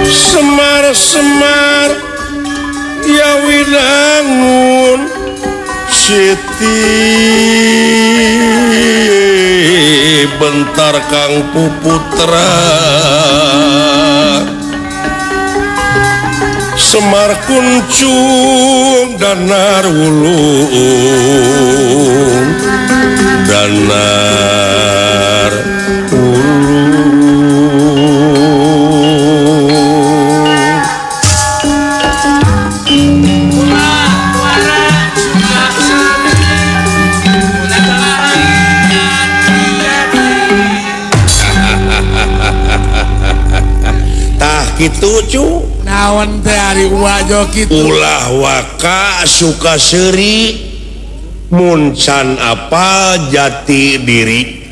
Semar-semar ya winangun Siti bentar Kang Puputra Semar kuncung danar wulung danar wulung. Gitu cu naon teh ari wajo kitu ulah waka suka seuri mun can apal jati diri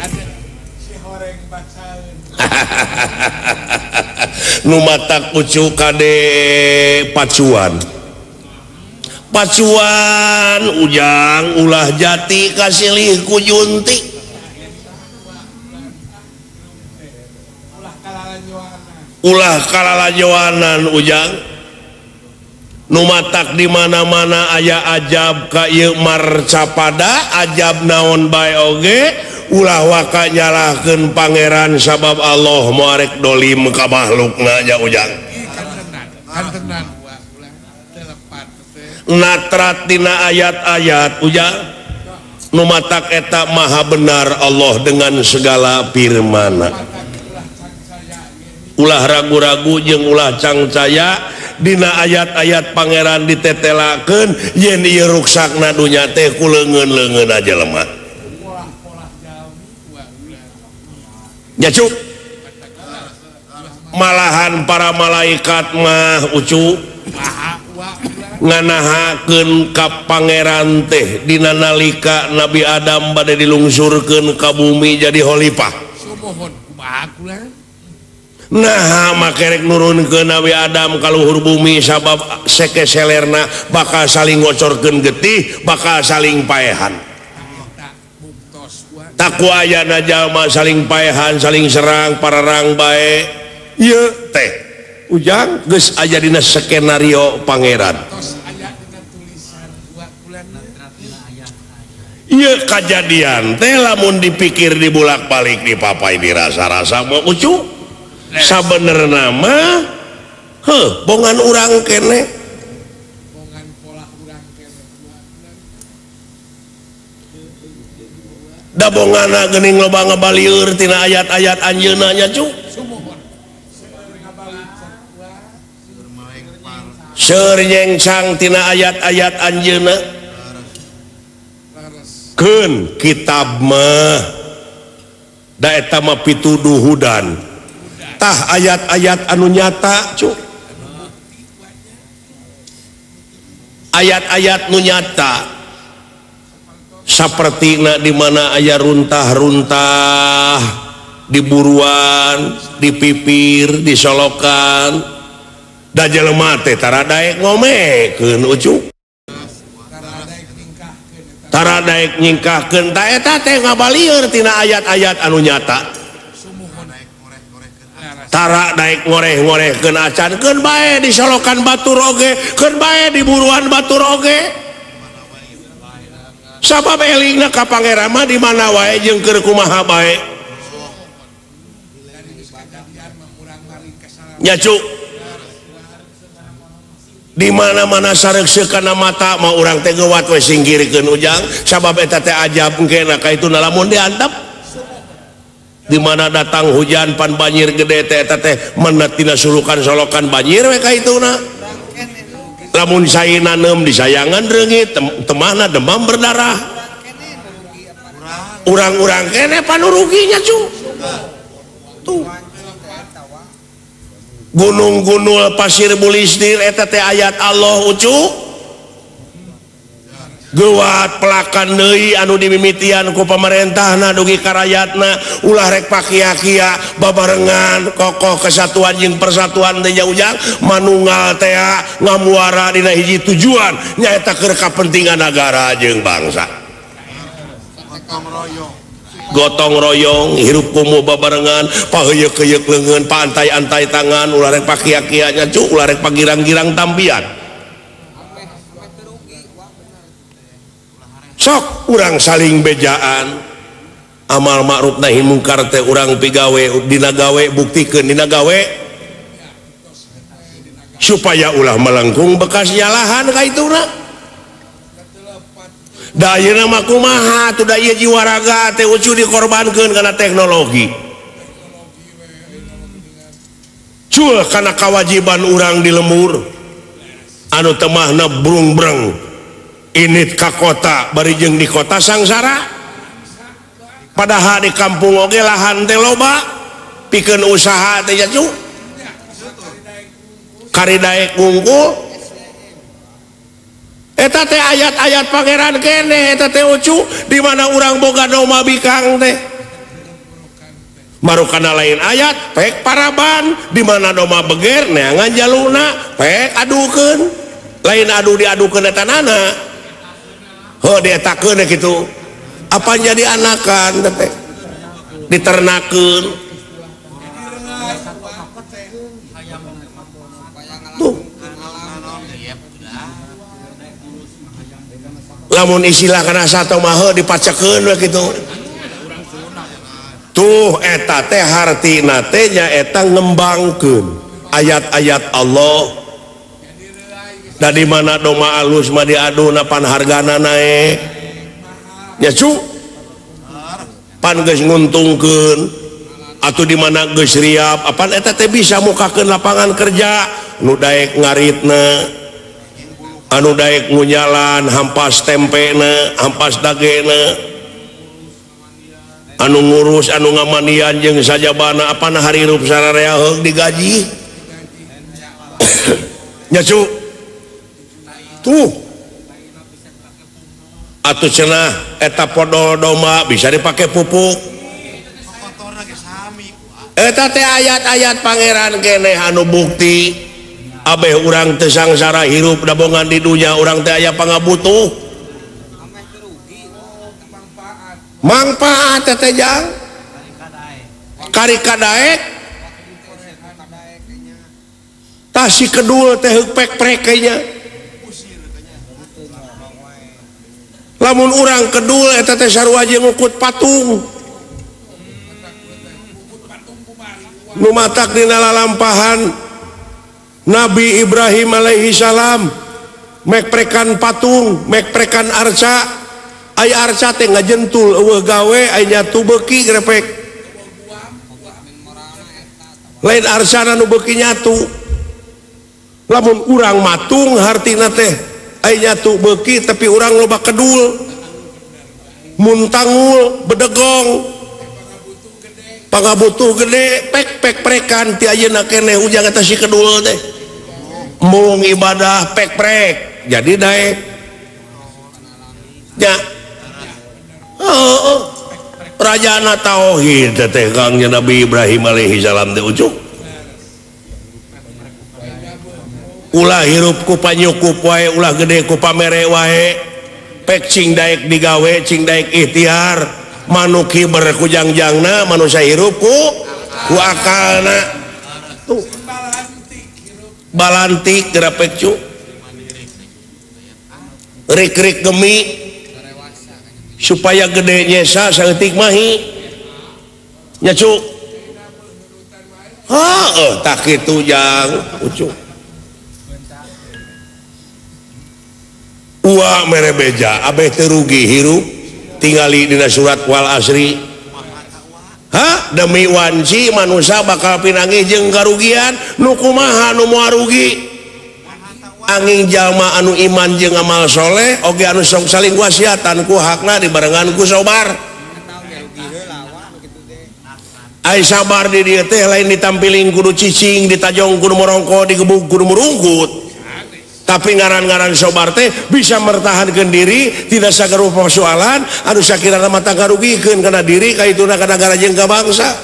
nu matak ucu kade pacuan pacuan ujang ulah jati kasilih ku junti ulah kalalajoanan ujang nu matak di mana-mana aya ajab ka ieu marcapada ajab naon bae oge ulah waka nyalahkeun pangeran sabab Allah moarek dolim ka makhlukna nya ujang natrat dina ayat-ayat ujang nu matak eta maha benar Allah dengan segala firmana. Ulah ragu-ragu jeung ulah cangcaya dina ayat-ayat pangeran ditetelakeun yen ieu ruksakna dunya teh ku leungeun-leungeun aja lemah. Nya cuk. Malahan para malaikat mah ucu nganahakeun ka pangeran teh dina nalika Nabi Adam bade dilungsurkeun ka bumi jadi khalifah. Nah makerek nurun ke Nabi Adam kaluhur bumi sabab seke selerna bakal saling ngocorkeun getih bakal saling paehan taku ayana jalma saling paehan saling serang pararang bae ieu teh ujang geus aya dina skenario pangeran ieu kajadian teh lamun dipikir dibulak-balik dipapai dirasa-rasa mau ucu sabenerna mah heuh bongan urang kene bongan pola urang kene da bongana geuning loba ngabalieur tina ayat-ayat anjeunna nya cu seur nyengsang tina ayat-ayat anjeunna keun kitab mah da eta mah pituduhudan tah ayat-ayat anu nyata cu ayat-ayat nu nyata sapertina di mana aya runtah-runtah di buruan di pipir di solokan da jelema teh tara daek ngomekeun ucu tara daek nyingkahkeun ta eta teh ngabalieur tina ayat-ayat anu nyata tara daek ngoreh-ngorehkeun acan keun bae di solokan batur oge keun bae di buruan batur oge sabab elingna ka pangeran mah di mana wae jeung keur kumaha bae nya cu di mana-mana sareukseuk kana mata mah urang teh geuwat we singkirkeun ujang sabab eta teh ajab engkena ka itu lamun diantep di mana datang hujan pan banjir gede teh eta teh menet tina sulukan solokan banjir we ka ituna lamun sae nanem disayangan reungit temahna demam berdarah urang-urang kene panuruginya cu tuh gunung-gunul pasir bulistir eta teh ayat Allah ucu Geuwat pelakan deui anu dimimitian ku pamarentahna dugi ka rayatna ulah rek pakia-kia babarengan kokoh kesatuan jeung persatuan teh ujang manunggal teh ngamuara dina hiji tujuan nyaeta keur kapentingan nagara jeung bangsa. Gotong royong hirup kumuh babarengan paheuyeuk-heuyeuk leungeun paantai-antai tangan ulah rek pakia-kia nya cu ulah rek pagirang-girang tampian. Sok urang saling bejaan amal ma'ruf nahi mungkar teh urang pigawe dina gawe buktikeun dina gawe supaya ulah melengkung bekas nyalahan ka ituna. Da ayeuna mah kumaha atuh da ieu jiwa raga teh ucu dikorbankeun kana teknologi. Cul kana kewajiban urang di lembur anu temahna brungbreng init ka kota bari jeung di kota sangsara padahal di kampung oge lahan teh loba pikeun usaha teh nya cu kari daek ngungkul eta teh ayat-ayat pangeran keneh eta teh ucu di mana urang boga doma bikang teh marukana lain ayat pek paraban di mana doma beger neangan jaluna pek adukeun lain adu diadukeun eta nana. Oh dietakeun gitu apa jadi anakan teh diternakeun tuh lamun istilah kana sato mah heuh dipacekeun we kitu tuh eta teh hartina teh nyaeta ngembangkeun ayat-ayat Allah. Da di mana doma alus mah diaduna pan hargana naek nya cu pan geus nguntungkeun atuh di mana geus riap apan eta teh bisa mukakeun lapangan kerja nu daek ngaritna anu daek ngunyalan hampas tempena hampas dagena anu ngurus anu ngamanian jeung sajabana apan harirup sararea heug digaji nya cu tuh atuh cenah eta podol domba bisa dipakai pupuk eta teh ayat-ayat pangeran keneh anu bukti abeh urang teu sangsara hirup dabongan di dunya urang teh aya pangabutuh mangpaat teh jang kari kadaek tah si kedul teh heuk pek-prek nya. Lamun urang kedul eta teh sarua jeung ngukut patung nu matak dina lalampahan Nabi Ibrahim alaihi salam mekprekan patung mekprekan arca ai arca teh ngajentul eueuh gawe ai nyatu beuki grepek lain arcana nu beuki nyatu lamun urang matung hartina teh ai nyatu beuki tapi urang loba kedul muntangul bedegong pangabutuh gede pek-pek prekan ti ayeuna keneh ujang eta si kedul teh mung ibadah pek-prek jadi daek nya heuh rajana tauhid teh Kang Nabi Ibrahim alaihi salam teh ucuk ulah hirup ku panyukup wae ulah gede ku pamere wae pek cing daek digawe cing daek ikhtiar manuk hiber ku jangjangna manusia hirup ku akalna tuh balantik geura pek cu rik-rik gemi supaya gede nyesa saeutik mahi nya cu heuh tah kitu jang ucuk Ua mere beja abeh teu rugi hirup tingali dina surat wal asri. Ha demi wanci manusia bakal pinanggih jeung karugian nu kumaha nu moal rugi. Angin jalma anu iman jeung amal soleh oge anu sok saling wasiatan ku hakna dibarengan ku sobar. Ai sabar di dieu teh lain ditampiling kudu cicing ditajong kudu morongko digebug kudu murungkut. Tapi ngaran-ngaran sobar teh bisa mertahankeun diri tidak sagala persoalan anu sakirana mata ngarugikeun kana diri kaituna kana nagara jeung ka bangsa.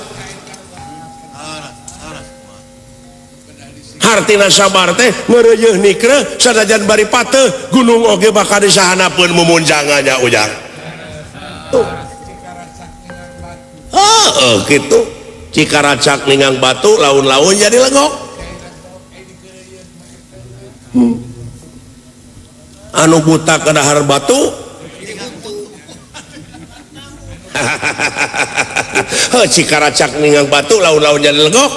Hartina sabar teh ngeureuyeuh nikreuh sanajan bari pateuh gunung oge bakal disahanapeun mumunjangannya ujang. Tuh. Heeh kitu. Cikaracak ningang batu laun-laun jadi legok. Anu buta ke dahar batu cikaracak ningang batu laun-laun jadi legok,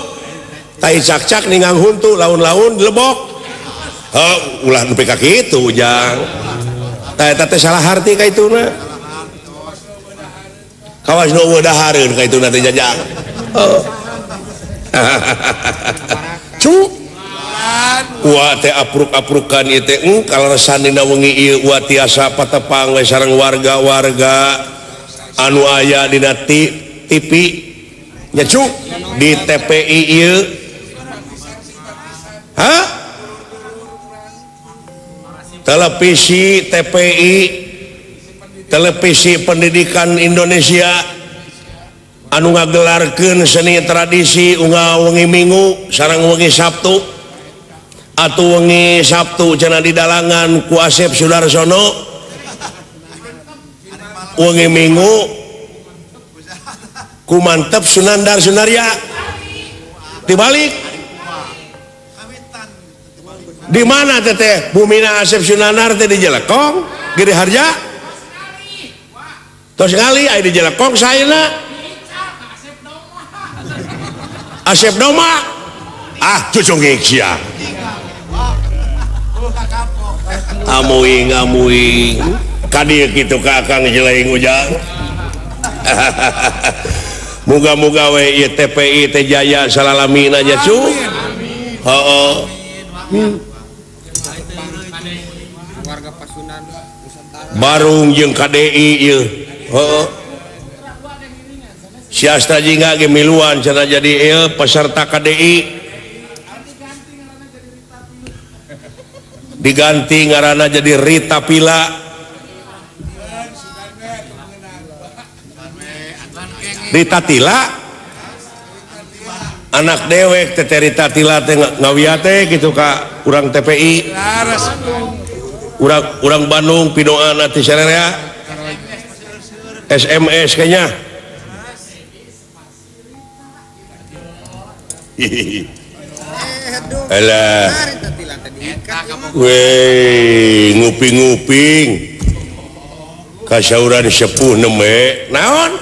tai cak-cak ningang huntu laun-laun lebok. Ulah nepi ka kitu ujang. Tah eta teh salah harti ka ituna. Kawas nu eueuh dahareun ka ituna teh jajang. Cu Wa teh apruk-aprukan ieu teh kaleresan dina wengi ieu wa tiasa patepang we sareng warga-warga anu aya dina TV nya cu di TPI ieu. Hah? Televisi TPI, Televisi Pendidikan Indonesia anu ngagelarkeun seni tradisi unggal wengi Minggu sareng wengi Sabtu. Atuh wengi Sabtu cenah di dalangan ku Asep Sudarsono, wengi Minggu ku Mantep Sunandar Sunarya. Dibalik di mana teteh bumina Asep Sunandar teh di Jelekong Giri Harja tos ngali aya di Jelekong saena Asep Doma ah cucung sia. Amuing amuing kadieu kitu ka Akang Jeleng ujang. Muga-muga we ieu TPI teh jaya salalamina nya cu. Heeh. Barung jeung KDI ieu. Heeh. Si Asta jingga ge miluan cenah jadi ieu peserta KDI. Diganti ngaranna jadi Rita Pila. Rita Tila anak dewek teh Rita Tila teh ngawia teh kitu ka urang TPI. Urang Bandung pinoana ti sararea SMS kayaknya. Alah. Weh, nguping-nguping. Kasauran sepuh neme naon?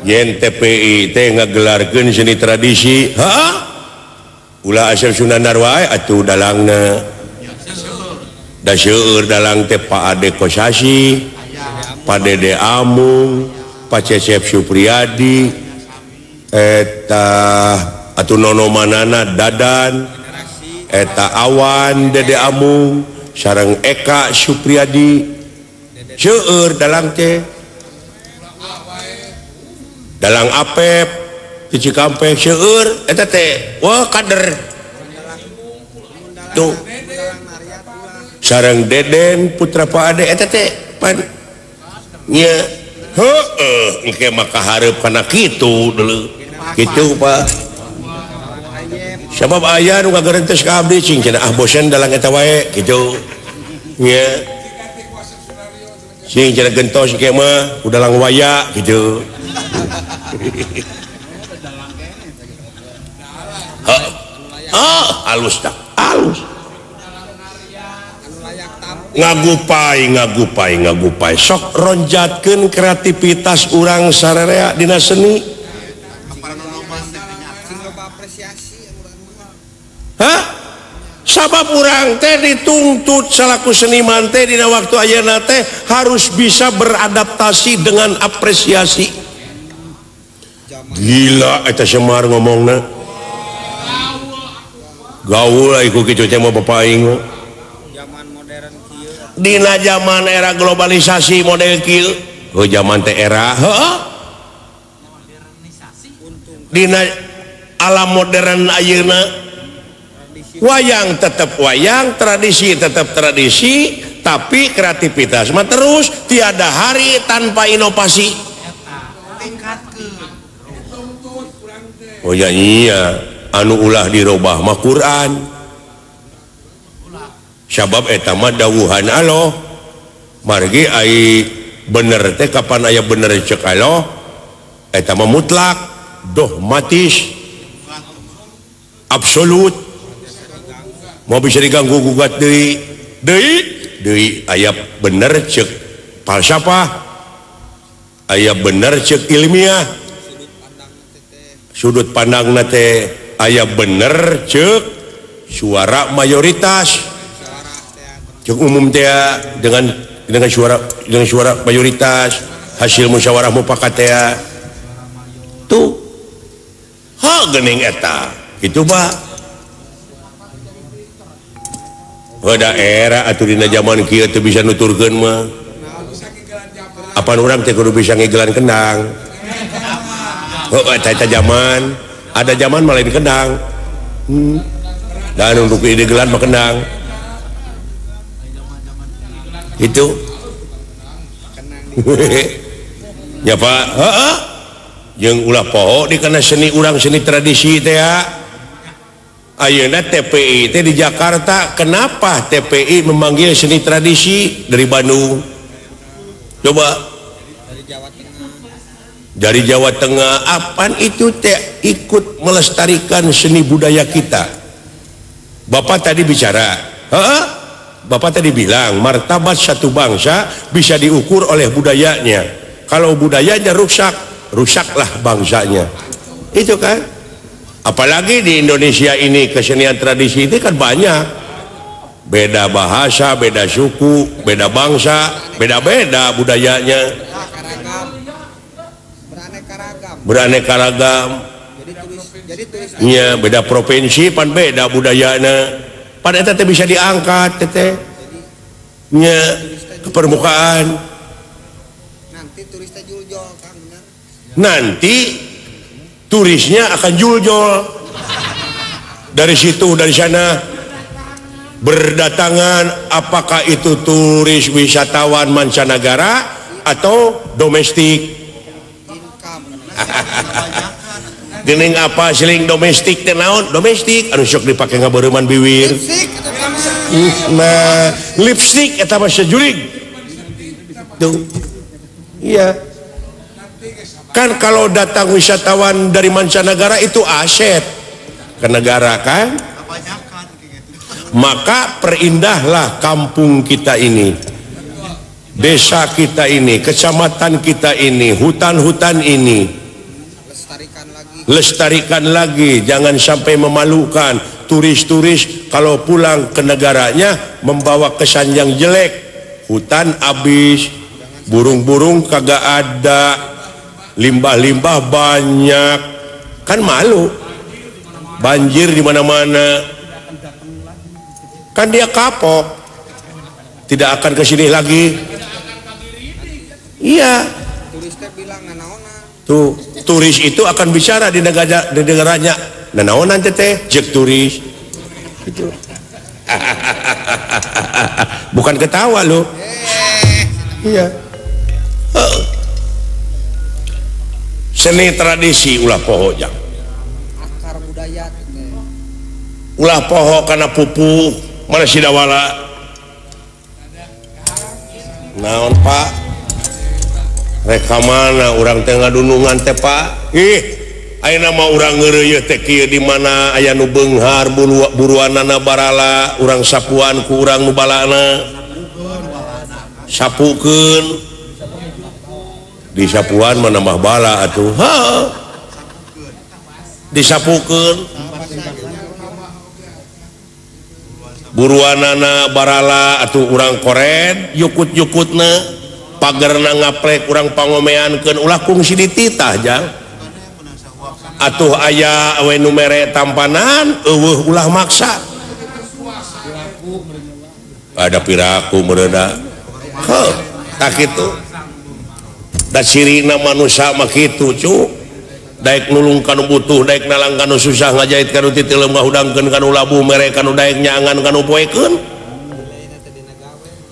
Yen TPI teh ngagelarkeun seni tradisi. Heeh. Ulah Asep Sunandar wae atuh dalangna. Da seueur dalang teh Pak Ade Kosasi, Pak Dede Amung, Pak Cecep Supriyadi, eta atuh nono manana Dadan, eta Awan Dede Amung, sareng Eka Supriyadi. Seueur dalang teh. Dalang Apep di Cikampek seueur eta teh wah kader. Tuh. Sareng Deden putra Pak Ade eta teh pan nya heueuh engke mah kahareup kana kitu deuleu. Kitu Pak. Sabab aya nu ngagerentes ka abdi cing cenah ah bosen dalang eta wae kitu. Nya. Sing cenah gentos engke mah udalang waya kitu. Ah, alus tak alus. Ngagupai ngagupai ngagupai sok ronjatkeun kreativitas urang sararea dina seni. Hah? Sabab urang teh dituntut salaku seniman teh dina waktu ayeuna teh harus bisa beradaptasi dengan apresiasi. Gila eta Semar ngomongna. Gaul iku kitu teh mah bapak aing. Dina zaman era globalisasi model kieu, oh zaman teh era, heuh. Dina alam modern ayeuna. Wayang tetap wayang, tradisi tetap tradisi, tapi kreativitas mah terus, tiada hari tanpa inovasi. Oh ya iya, anu ulah dirobah mah Quran. Sabab eta mah dawuhan Allah. Margi ai bener teh kapan aya bener cek Allah, eta mah mutlak, dogmatis, absolut. Mau bisa diganggu gugat deui deui deui aya bener cek falsafah, aya bener cek ilmiah, sudut pandangna teh aya bener cek suara mayoritas, cek umum teh dengan suara mayoritas hasil musyawarah mufakat teh tuh ha geuning eta kitu Pak. Daerah atuh dina zaman kieu teu bisa nuturkeun mah. Apan urang teh kudu bisa ngigelan kendang. Heuh eta zaman, ada zaman mah lain kendang. Dan untuk digelan mah kendang. Itu. Ya Pak, heeh. Jeung ulah poho dikana seni urang seni tradisi teh ya. Ayeuna TPI teh di Jakarta, kenapa TPI memanggil seni tradisi dari Bandung? Coba dari Jawa Tengah, apaan itu teh ikut melestarikan seni budaya kita. Bapak tadi bicara, heeh? Bapak tadi bilang martabat satu bangsa bisa diukur oleh budayanya. Kalau budayanya rusak, rusaklah bangsanya. Itu kan? Apalagi di Indonesia ini kesenian tradisi itu kan banyak. Beda bahasa, beda suku, beda bangsa, beda-beda budayanya. Beraneka ragam. Iya, beda provinsi pan beda budayanya. Pan eta teh bisa diangkat teh. Nya ke permukaan. Nanti turisnya akan juljol dari situ, dari sana berdatangan, apakah itu turis wisatawan mancanegara atau domestik. Gening apa seling domestik teh naon? Domestik anu sok dipake ngabareuman biwir. Nah, lipstik eta mah sejurig. Tuh. Iya. Kan kalau datang wisatawan dari mancanegara itu aset ke negara kan? Maka perindahlah kampung kita ini, desa kita ini, kecamatan kita ini, hutan-hutan ini. Lestarikan lagi, jangan sampai memalukan. Turis-turis kalau pulang ke negaranya membawa kesan yang jelek. Hutan habis, burung-burung kagak ada, limbah-limbah banyak, kan malu. Banjir di mana-mana. Kan dia kapok, tidak akan ke sini lagi. Iya. Tuh, turis itu akan bicara di negara, di negaranya. Nanaonan teteh, jek turis. Gitu. Bukan ketawa loh. Iya. Seni tradisi ulah poho jang. Akar budaya. Ulah poho karena pupuh mana sidawala. Naon Pak? Reka mana urang teh ngadunungan teh Pak? Ih, ayeuna mah urang ngeureuyeuh teh kieu di mana aya nu beunghar buruanana barala, urang sapuan ku urang nu balana. Sapukeun. Di sapuan mah nambah bala atuh. Heuh. Disapukeun. Buruanana barala atuh urang kored yukut-yukutna. Pagerna ngaplek urang pangomeankeun ulah kungsi dititah jang. Atuh aya we nu mere tampanan eueuh ulah maksa. Ada piraku meureuna. Heuh, tah kitu. Da cirina manusia mah kitu cu. Daek nulung kanu butuh, daek nalang kanu susah, ngajahit kanu titilem, ngahudangkeun kanu labuh, mere kanu daek nyangan kanu poekeun.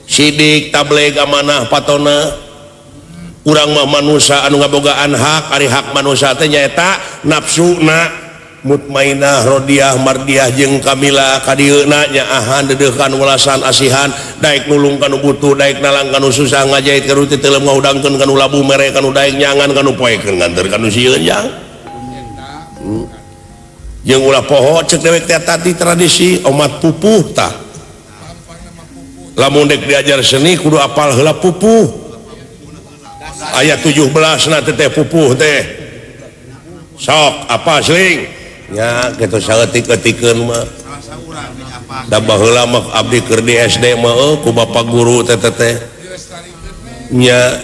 Sidik tableg amanah patona. Urang mah manusa anu ngabogaan hak, ari hak manusa teh nyaeta nafsuna mutmainah rodiah mardiah jeung kamila kadieuna nyaahan dedeuhkan welasan asihan daek nulung kanu butuh, daek nalang kanu susah, ngajahit kanu titilem, ngahudangkeun kanu labuh, mere kanu daek nyangan kanu poekeun, nganter kanu sieun jang. Jeung ulah poho cek dewek teh tadi tradisi omat pupuh tah. Lamun dek diajar seni kudu apal heula pupuh. Ayat 17 na teh pupuh teh. Sok apa seling? Ya kitu saeutik-eutikeun mah. Da baheula mah abdi keur di SD mah ku bapak guru teh teh. Nya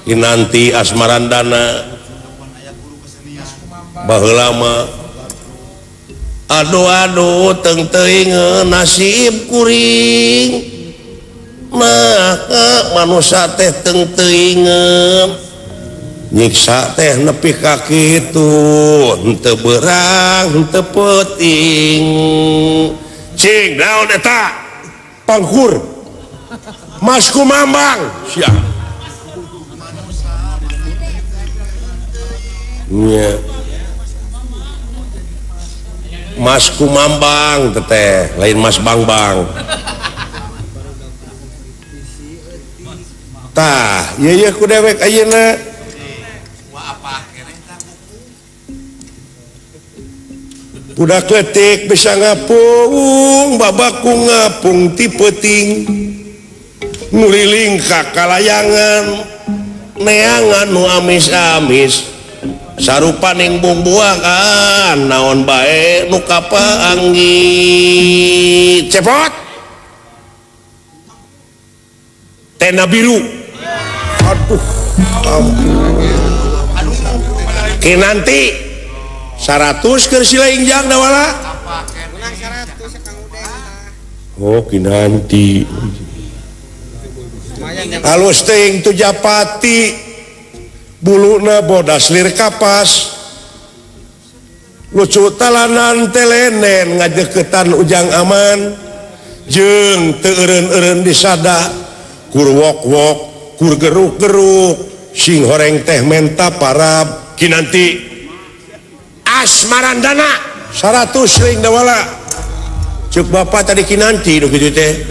Kinanti Asmarandana baheula mah aduh aduh teung teuing nasib kuring. Nah manusia teh teung teuingeun nyiksa teh nepi ka kitu henteu beurang henteu peuting. Cing naon eta pangkur Mas Kumambang sia. Nya Mas Kumambang teteh lain Mas Bangbang. Tah, ieu ye ku dewek ayeuna. Budak leutik bisa ngapung, babaku ngapung ti peuting. Nguriling ka kalayangan, neangan nu amis-amis. Sarupaning bungbuangan, naon bae nu kapaanggi. Cepot. Tenda biru. Aduh, ampun. Kinanti 100 keur sila ingjang dawala. Oh, Kinanti. Halus teuing tu japati. Buluna bodas lir kapas. Lucu talanan telenen ngajeketan ujang aman. Jeung teu eureun-eureun disada. Kur wok-wok, kur geruk-geruk, sing horeng teh menta parab. Kinanti Asmarandana 100 ring dawala. Cuk bapak tadi Kinanti nu kitu teh.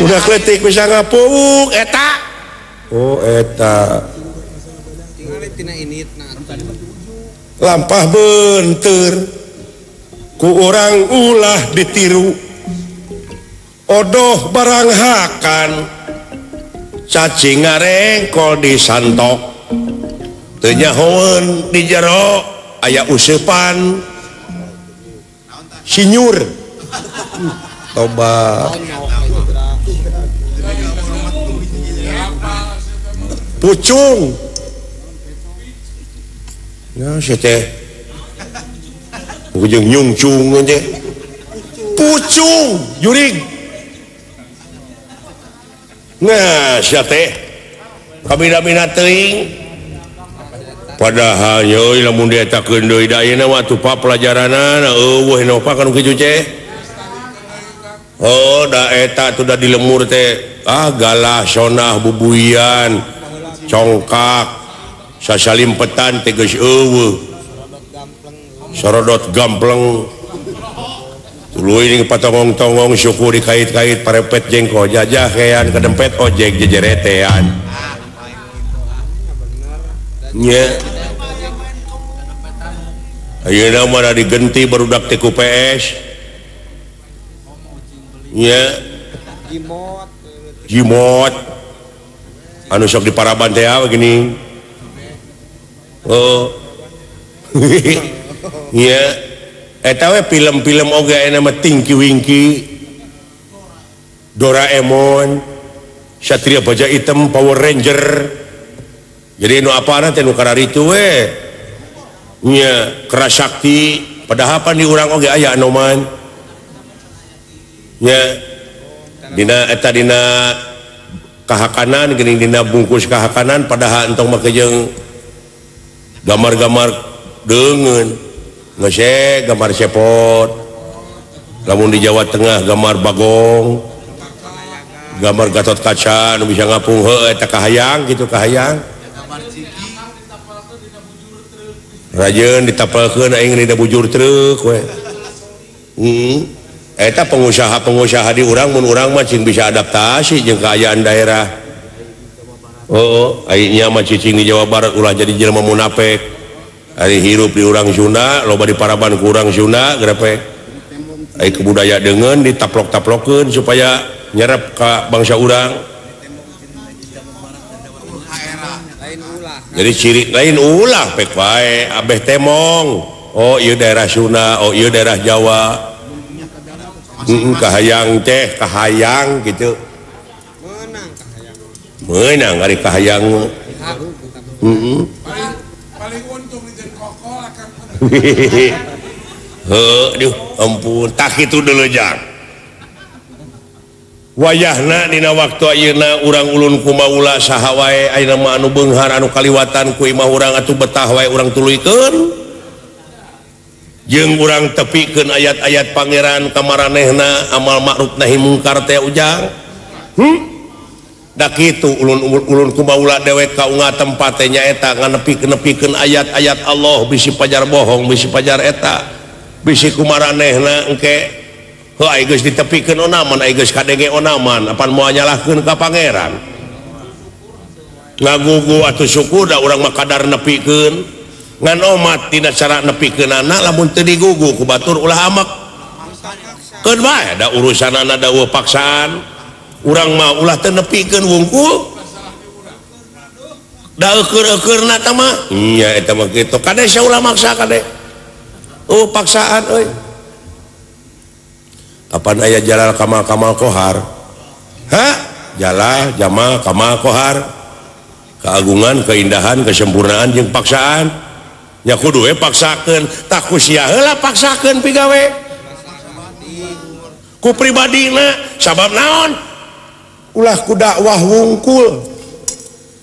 Udah kletik bisa ngapung eta. Oh eta. Lampah benteur ku urang ulah ditiru. Odoh barang hakan cacing ngarengkol disantok teu nyahoeun di jero aya useupan sinyur toba pucung ya sia teh jeung nyungcung teh pucung jurig. Nah, sia teh kabina-bina teuing. Padahal euy lamun dietakeun deui da ayeuna mah atuh pa pelajaranana eueuh nopa kanu kitu ceh. Oh, da eta tuh da di lemur teh ah galah sonah bubuian congkak sasalimpetan teh geus eueuh. Sorodot gampleng. Tuluy ning patongong-tongong suku dikait-kait parepet jengko jajah kean kedempet ojek jejeretean. Nya. Ayeuna mah da digenti barudak teh ku PS. Nya. Jimot. Anu sok di paraban teh gini. Oh. Nya. Eta we film-film oge aya mah Tinky Winky, Doraemon, Satria Baja Hitam, Power Ranger. Jadi nu apana teh nu kararitu we. Nya Kerasakti, padahal pan di urang oge aya anoman. Nya dina eta dina Kahakanan geuning dina bungkus kahakanan padahal entong make jeung gambar-gambar deungeun. Geus gambar cepot. Lamun di Jawa Tengah gambar Bagong. Gambar Gatot Kaca nu bisa ngapung heuh eta kahayang kitu kahayang. Rajeun ditapelkeun aing dina bujur truk we. Heeh. Eta pengusaha-pengusaha di urang mun urang mah cing bisa adaptasi jeung kaayaan daerah. Oh, ayeuna mah cicing di Jawa Barat ulah jadi jelema munafik. Ari hirup di urang Sunda, loba di paraban ku urang Sunda grepe. Ari kebudaya deungeun ditaplok-taplokeun supaya nyerep ka bangsa urang. Jadi ciri lain ulah pek wae abeh temong. Oh, ieu daerah Sunda, oh ieu daerah Jawa. Kahayang teh kahayang gitu menang ari kahayang paling untung di kokol akan heuh duh ampun tak kitu deuleu jang wayahna dina waktu ayeuna urang ulun kumaula saha wae ayeuna mah anu beunghar anu kaliwatan ku imah urang atuh betah wae urang tuluykeun jeung urang tepikeun ayat-ayat pangeran kamaranehna amal ma'ruf nahi mungkar teh ujang. Da kitu ulun kumaula dewek ka unga tempat teh nyaeta nganepikeun ayat-ayat Allah bisi pajar bohong bisi pajar eta bisi kumaranehna engke heuh ai geus ditepikeun onaman ai geus kadenge onaman apan moal nyalahkeun ka pangeran ngagugu atuh syukur da urang mah kadar nepikeun ngan omat dina cara nepikeunana lamun teu digugu ku batur ulah amek keun bae da urusanana da eueuh paksaan urang mah ulah teu nepikeun wungkul da eueur-eueurna tah mah nya eta mah kitu kade sia ulah maksa kade oh paksaan euy apan aya jalal kamal kamal kohar ha jalal jamal kamal kohar keagungan keindahan kesempurnaan jeung paksaan nya kudu we paksakeun tah ku sia heula paksakeun pigawe ku pribadina sabab naon ulah ku dakwah wungkul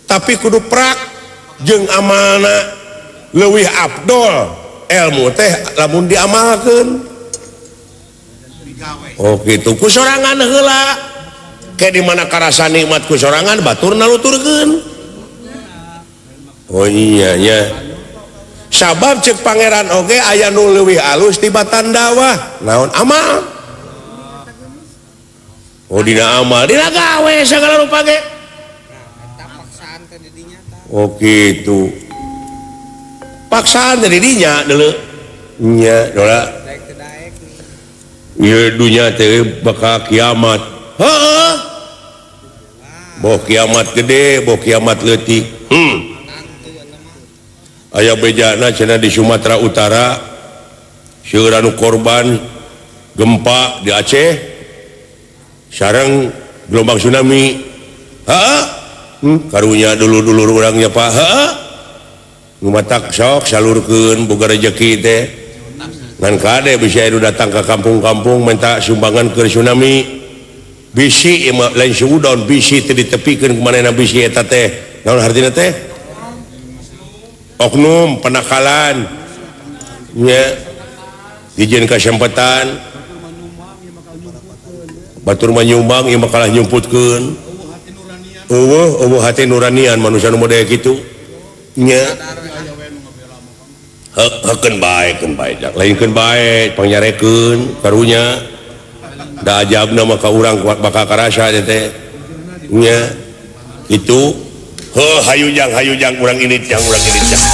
tapi kudu prak jeung amalna leuwih afdol ilmu teh lamun diamalkeun oh kitu ku sorangan heula ke di mana karasa nikmat ku sorangan batur naluturkeun oh iya nya sabab cek pangeran oge aya nu leuwih alus tibatan dakwah naon amal oh dina amal dina gawe sagala rupa ge oh kitu paksaan teh di dinya deuleu nya dola ieu dunya teh bakal kiamat heuh boh kiamat gede boh kiamat leutik aya bejana cenah di Sumatera Utara seueur anu korban gempa di Aceh sareng gelombang tsunami heeh karunya dulur-dulur urangnya Pak heeh nu matak sok salurkeun boga rejeki teh ngan kade bisa anu datang ka kampung-kampung minta sumbangan ke tsunami bisi lain suudon bisi teh ditepikeun ku manehna bisi eta teh naon hartina teh oknum penakalan nya dijieun kasempetan batur mah nyumbang ieu mah kalah nyumputkeun eueuh eueuh hati nuranian manusia nu model kitu nya heukeun bae keun bae lainkeun bae pangnyarekeun karunya da ajabna mah ka urang kuat bakal karasa teh nya kitu heuh hayu jang urang ini jang urang ini jang.